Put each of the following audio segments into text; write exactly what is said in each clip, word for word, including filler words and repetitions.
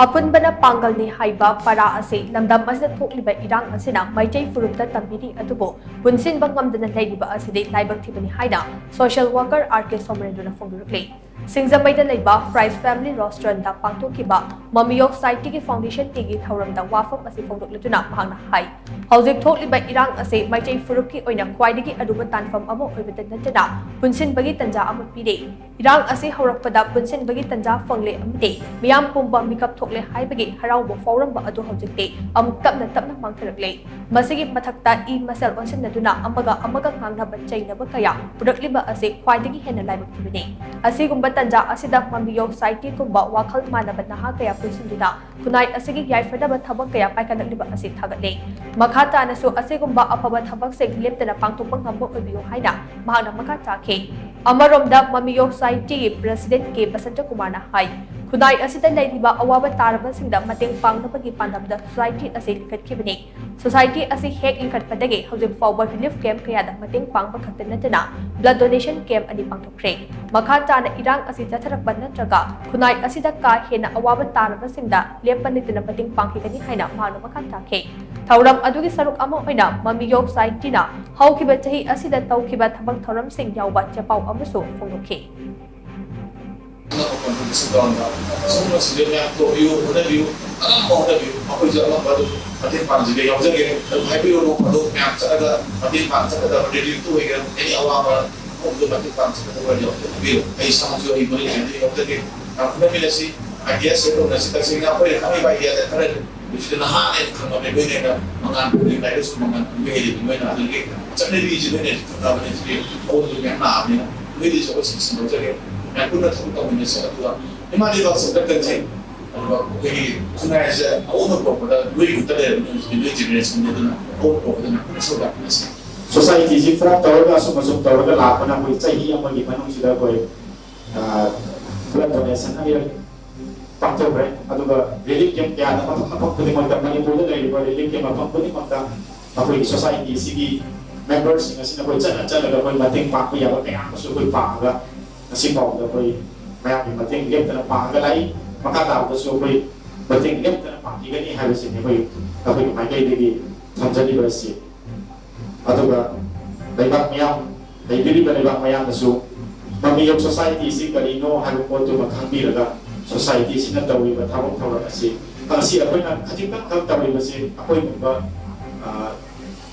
ꯑꯄꯨꯟꯕꯅ ꯄꯥꯡꯒꯜꯅꯤ ꯍꯥꯏꯕ ꯄꯔꯥ ꯑꯁꯤ ꯂꯝꯗꯝ ꯑꯁꯤꯗ ꯊꯣꯛꯂꯤꯕ ꯏꯔꯥꯡ ꯑꯁꯤꯅ ꯃꯩꯇꯩ ꯐꯨꯔꯨꯞꯇ ꯇꯝꯕꯤꯔꯤ, ꯑꯗꯨꯕꯨ ꯄꯨꯟꯁꯤꯟꯕ ꯉꯝꯗꯅ ꯂꯩꯔꯤꯕ ꯑꯁꯤꯗꯤ ꯂꯥꯏꯕꯛ ꯊꯤꯕꯅꯤ ꯍꯥꯏꯅ social worker R K ꯁꯣꯃꯔꯦꯟꯗ꯭ꯔꯅ ꯐꯣꯡꯗꯣꯔꯛꯂꯤ꯫ ꯁꯤꯡꯖꯃꯩꯗ ꯂꯩꯕ Price Family Restaurantꯗ ꯄꯥꯡꯊꯣꯛꯈꯤꯕ ꯃꯃꯤꯌꯣꯛ Societyꯒꯤ Foundation Dayꯒꯤ ꯊꯧꯔꯝꯗ ꯋꯥꯐꯝ ꯑꯁꯤ ꯐꯣꯡꯗꯣꯛꯂꯗꯨꯅ ꯃꯍꯥꯛꯅ ꯍꯥꯏ, ꯍꯧꯖꯤꯛ ꯊꯣꯛꯂꯤꯕ ꯏꯔꯥꯡ ꯑꯁꯤ ꯃꯩꯇꯩ ꯐꯨꯔꯨꯞꯀꯤ ꯑꯣꯏꯅ ꯈ꯭ꯋꯥꯏꯗꯒꯤ ꯑꯔꯨꯕ ꯇꯥꯟꯐꯝ ꯑꯃ ꯑꯣꯏꯕꯇ ꯅꯠꯇꯅ ꯄꯨꯟꯁꯤꯟꯕꯒꯤ ꯇꯥꯟꯖꯥ ꯑꯃ ꯄꯤꯔꯦ꯫ ꯏꯔꯥꯡ ꯑꯁꯤ ꯍꯧꯔꯛꯄꯗ ꯄꯨꯟꯁꯤꯟꯕꯒꯤ ꯇꯥꯟꯖꯥ ꯐꯪꯂꯦ ꯑꯃꯗꯤ ꯃꯤꯌꯥꯝ ꯄꯨꯝꯕ ꯃꯤꯀꯞ ꯊꯣꯛꯂꯦ ꯍꯥꯏꯕꯒꯤ ꯍꯔꯥꯎꯕ ꯐꯥꯎꯔꯝꯕ ꯑꯗꯨ ꯍꯧꯖꯤꯛꯇꯤ ꯑꯃꯨꯛ ꯇꯞꯅ ꯇꯞꯅ ꯃꯥꯡꯊꯔꯛꯂꯦ꯫ ꯃꯁꯤꯒꯤ ꯃꯊꯛꯇ ꯏ ꯃꯁꯦꯜ ꯑꯣꯟꯁꯤꯟꯅꯗꯨꯅ ꯑꯃꯒ ꯑꯃꯒ ꯉꯥꯡꯅꯕ ꯆꯩꯅꯕ ꯀꯌꯥ ꯄꯨꯔꯛꯂꯤꯕ ꯑꯁꯤ ꯈ꯭ꯋꯥꯏꯗꯒꯤ ꯍꯦꯟꯅ ꯂꯥꯏꯕꯛ ꯊꯤꯕꯅꯤ꯫ ꯑꯁꯤꯒꯨꯝꯕ ꯇꯥꯟꯖꯥ ꯑꯁꯤꯗ ꯃꯃꯤꯌꯣꯛ Societyꯒꯨꯝꯕ ꯋꯥꯈꯜ ꯃꯥꯟꯅꯕ ꯅꯍꯥ ꯀꯌꯥ ꯄꯨꯟꯁꯤꯟꯗꯨꯅ ꯈꯨꯟꯅꯥꯏ ꯑꯁꯤꯒꯤ ꯌꯥꯏꯐꯅꯕ ꯊꯕꯛ ꯀꯌꯥ ꯄꯥꯏꯈꯠꯂꯛꯂꯤꯕ ꯑꯁꯤ ꯊꯥꯒꯠꯂꯦ꯫ ꯃꯈꯥ ꯇꯥꯅꯁꯨ ꯑꯁꯤꯒꯨꯝꯕ ꯑꯐꯕ ꯊꯕꯛꯁꯤꯡ ꯂꯦꯞꯇꯅ ꯄꯥꯡꯊꯣꯛꯄ ꯉꯝꯕ ꯑꯣꯏꯕꯤꯌꯨ ꯍꯥꯏꯅ ꯃꯍꯥꯛꯅ ꯃꯈꯥ ꯇꯥꯈꯤ꯫ ꯑꯃꯔꯣꯝꯗ ꯃꯃꯤꯌꯣꯛ Societyꯒꯤ President ꯀꯦ ꯕꯁꯟꯇ ꯀꯨꯃꯥꯔꯅ ꯍꯥꯏ, ꯈꯨꯟꯅꯥꯏ ꯑꯁꯤꯗ ꯂꯩꯔꯤꯕ ꯑꯋꯥꯕ ꯇꯥꯔꯕꯁꯤꯡꯗ ꯃꯇꯦꯡ ꯄꯥꯡꯅꯕꯒꯤ ꯄꯥꯟꯗꯝꯗ Society ꯑꯁꯤ ꯂꯤꯡꯈꯠꯈꯤꯕꯅꯤ꯫ Society ꯑꯁꯤ ꯍꯦꯛ ꯂꯤꯡꯈꯠꯄꯗꯒꯤ ꯍꯧꯖꯤꯛ ꯐꯥꯎꯕ relief camp ꯀꯌꯥꯗ ꯃꯇꯦꯡ ꯄꯥꯡꯕ ꯈꯛꯇ ꯅꯠꯇꯅ blood donation camp ꯑꯅꯤ ꯄꯥꯡꯊꯣꯛꯈ꯭ꯔꯦ꯫ ꯃꯈꯥ ꯇꯥꯅ ꯏꯔꯥꯡ ꯑꯁꯤ ꯆꯠꯊꯔꯛꯄ ꯅꯠꯇ꯭ꯔꯒ ꯈꯨꯟꯅꯥꯏ ꯑꯁꯤꯗ ꯀꯥ ꯍꯦꯟꯅ ꯑꯋꯥꯕ ꯇꯥꯔꯕꯁꯤꯡꯗ ꯂꯦꯞꯄ ꯂꯩꯇꯅ ꯃꯇꯦꯡ ꯄꯥꯡꯈꯤꯒꯅꯤ ꯍꯥꯏꯅ ꯃꯍꯥꯛꯅ ꯃꯈꯥ ꯇꯥꯈꯤ꯫ ꯊꯧꯔꯝ ꯑꯗꯨꯒꯤ ꯁꯔꯨꯛ ꯑꯃ ꯑꯣꯏꯅ ꯃꯃꯤꯌꯣꯛ Societyꯅ ꯍꯧꯈꯤꯕ ꯆꯍꯤ ꯑꯁꯤꯗ ꯇꯧꯈꯤꯕ ꯊꯕꯛ ꯊꯧꯔꯝꯁꯤꯡ ꯌꯥꯎꯕ ꯆꯦꯄꯥꯎ ꯑꯃꯁꯨ ꯐꯣꯡꯗꯣꯛꯈꯤ꯫ ꯁꯤꯒꯨꯝꯕꯁꯤꯗ ꯃꯌꯥꯝ ꯇꯧꯕꯤꯌꯨ, ꯍꯣꯠꯅꯕꯤꯌꯨ, ꯑꯉꯝꯕ ꯍꯣꯠꯅꯕꯤꯌꯨ꯫ ꯑꯩꯈꯣꯏꯁꯨ ꯑꯉꯝꯕ ꯑꯗꯨꯝ ꯃꯇꯦꯡ ꯄꯥꯡꯖꯒꯦ, ꯌꯥꯎꯖꯒꯦ꯫ ꯑꯗꯨꯝ ꯍꯥꯏꯕꯤꯌꯨ, ꯅꯣꯡ ꯐꯥꯗꯣꯛ ꯃꯌꯥꯝ ꯆꯠꯂꯒ ꯃꯇꯦꯡ ꯄꯥꯡ ꯆꯠꯀꯗꯕ, reliefꯇ ꯑꯣꯏꯒꯦꯔꯥ, any ꯑꯋꯥꯕ ꯃꯐꯝꯗꯨ ꯃꯇꯦꯡ ꯄꯥꯡ ꯆꯠꯀꯗꯕ ꯑꯣꯏꯔꯗꯤ ꯍꯥꯏꯕꯤꯌꯨ꯫ ꯑꯩ ꯏꯁꯥꯃꯛꯁꯨ ꯑꯩ ꯃꯔꯤ ꯂꯩꯅꯕ ꯌꯥꯎꯖꯒꯦ꯫ ꯌꯥꯝ ꯍꯣꯠꯅꯃꯤꯟꯅꯁꯤ, idea share ꯇꯧꯅꯁꯤ꯫ ꯇꯁꯦꯡꯅ ꯑꯩꯈꯣꯏꯅ ꯈꯪꯉꯤꯕ ideaꯗ ꯈꯔ ꯍꯧꯖꯤꯛꯇꯤ ꯅꯍꯥꯅꯦꯅ ꯈꯪꯉꯕꯅꯦ꯫ ꯑꯩꯈꯣꯏꯅ ꯍꯦꯟꯅ ꯃꯉꯥꯜ ꯐꯪꯕꯒꯤ ꯂꯥꯏꯔꯤꯛ ꯂꯥꯏꯁꯨ ꯃꯉꯥꯜ ꯐꯪꯕꯒꯤ ꯍꯩꯔꯤꯕ ꯅꯣꯏꯅ ꯑꯗꯨꯗꯒꯤ ꯆꯠꯅꯕꯤꯁꯤ ꯅꯣꯏꯅ ꯈꯪꯉꯕꯅꯤ꯫ ꯍꯧꯖꯤꯛꯇꯤ ꯑꯑꯣꯟꯕ ꯃꯌꯥꯝ ꯂꯥꯛꯑꯕꯅꯤꯅ ꯅꯣꯏꯗꯁꯨ ꯑꯩꯈꯣꯏ ꯁꯤꯟ ꯁꯤꯟꯗꯣꯛꯆꯒꯦ꯫ ꯃꯌꯥꯝ ꯄꯨꯟꯅ ꯊꯕꯛ ꯇꯧꯃꯤꯟꯅꯁꯤ꯫ ꯑꯗꯨꯒ ꯏꯃꯥ ꯂꯩꯕꯥꯛꯁꯦ ꯑꯝꯇ ꯀꯟꯁꯤ꯫ ꯑꯗꯨꯒ ꯑꯩꯈꯣꯏꯒꯤ ꯈꯨꯟꯅꯥꯏꯁꯦ ꯑꯑꯣꯟꯕ ꯄꯨꯔꯛꯄꯗ ꯅꯣꯏ ꯈꯨꯠꯇ ꯂꯩꯔꯕꯅꯤ꯫ ꯍꯧꯖꯤꯛꯇꯤ ꯅꯣꯏ generationꯅꯤ꯫ ꯑꯗꯨꯅ ꯑꯑꯣꯟꯕ ꯄꯨꯔꯛꯄꯗ ꯃꯌꯥꯝ ꯄꯨꯟꯅ ꯁꯔꯨꯛ ꯌꯥꯃꯤꯟꯅꯁꯤ꯫ Societyꯁꯤ form ꯇꯧꯔꯒ ꯑꯁꯨꯝ ꯑꯁꯨꯝ ꯇꯧꯔꯒ ꯂꯥꯛꯄꯅ ꯑꯩꯈꯣꯏ ꯆꯍꯤ ꯑꯃꯒꯤ ꯃꯅꯨꯡꯁꯤꯗ ꯑꯩꯈꯣꯏ blood donation ꯑꯅꯤꯔꯛ ꯄꯥꯡꯊꯣꯛꯈ꯭ꯔꯦ꯫ ꯑꯗꯨꯒ relief camp ꯀꯌꯥꯗ ꯃꯐꯝ ꯃꯐꯝ ꯈꯨꯗꯤꯡꯃꯛꯇ, ꯃꯅꯤꯄꯨꯔꯗ ꯂꯩꯔꯤꯕ relief camp ꯃꯐꯝ ꯈꯨꯗꯤꯡꯃꯛꯇ ꯑꯩꯈꯣꯏꯒꯤ societyꯁꯤꯒꯤ memberꯁꯤꯡ ꯑꯁꯤꯅ ꯑꯩꯈꯣꯏ ꯆꯠꯂ ꯆꯠꯂꯒ ꯑꯩꯈꯣꯏ ꯃꯇꯦꯡ ꯄꯥꯡꯕ ꯌꯥꯕ ꯀꯌꯥ ꯑꯃꯁꯨ ꯑꯩꯈꯣꯏ ꯄꯥꯡꯉꯒ ꯉꯁꯤ ꯐꯥꯎꯕꯗ ꯑꯩꯈꯣꯏ ꯃꯌꯥꯝꯒꯤ ꯃꯇꯦꯡ ꯂꯦꯞꯇꯅ ꯄꯥꯡꯉꯒ ꯂꯥꯛꯏ꯫ ꯃꯈꯥ ꯇꯥꯕꯗꯁꯨ ꯑꯩꯈꯣꯏ ꯃꯇꯦꯡ ꯂꯦꯞꯇꯅ ꯄꯥꯡꯕꯤꯒꯅꯤ ꯍꯥꯏꯕꯁꯤꯅꯤ ꯑꯩꯈꯣꯏ ꯑꯩꯈꯣꯏꯒꯤ ꯃꯥꯏꯀꯩꯗꯒꯤ ꯊꯝꯖꯔꯤꯕ ꯑꯁꯤ꯫ ꯑꯗꯨꯒ ꯂꯩꯕꯥꯛ ꯃꯤꯌꯥꯝ, ꯂꯩꯕꯤꯔꯤꯕ ꯂꯩꯕꯥꯛ ꯃꯤꯌꯥꯝꯅꯁꯨ ꯃꯃꯤꯌꯣꯛ ꯁꯣꯁꯥꯏꯇꯤꯁꯤ ꯀꯔꯤꯅꯣ ꯍꯥꯏꯕ ꯄꯣꯠꯇꯨꯃ ꯈꯪꯕꯤꯔꯒ ꯁꯣꯁꯥꯏꯇꯤꯁꯤꯅ ꯇꯧꯔꯤꯕ ꯊꯕꯛ ꯊꯧꯔꯝ ꯑꯁꯤ, ꯉꯁꯤ ꯑꯩꯈꯣꯏꯅ ꯈꯖꯤꯛꯇꯪꯈꯛ ꯇꯧꯔꯤꯕꯁꯤ ꯑꯩꯈꯣꯏꯒꯨꯝꯕ, ꯑ,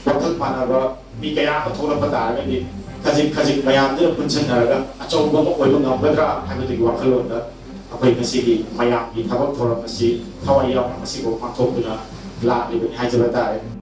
ꯋꯥꯈꯜ ꯃꯥꯟꯅꯕ ꯃꯤ ꯀꯌꯥ ꯑꯃ ꯊꯣꯛꯂꯛꯄ ꯇꯥꯔꯒꯗꯤ ꯈꯖꯤꯛ ꯈꯖꯤꯛ ꯃꯌꯥꯝꯗꯨꯅ ꯄꯨꯟꯁꯤꯟꯅꯔꯒ ꯑꯆꯧꯕ ꯑꯃ ꯑꯣꯏꯕ ꯉꯝꯒꯗ꯭ꯔꯥ ꯍꯥꯏꯕꯗꯨꯒꯤ ꯋꯥꯈꯜꯂꯣꯟꯗ ꯑꯩꯈꯣꯏ ꯉꯁꯤꯒꯤ ꯃꯌꯥꯝꯒꯤ ꯊꯕꯛ ꯊꯧꯔꯝ ꯑꯁꯤ ꯊꯋꯥꯏ ꯌꯥꯎꯅ ꯉꯁꯤꯐꯥꯎ ꯄꯥꯡꯊꯣꯛꯇꯨꯅ ꯂꯥꯛꯂꯤꯕꯅꯤ ꯍꯥꯏꯖꯕ ꯇꯥꯔꯦ꯫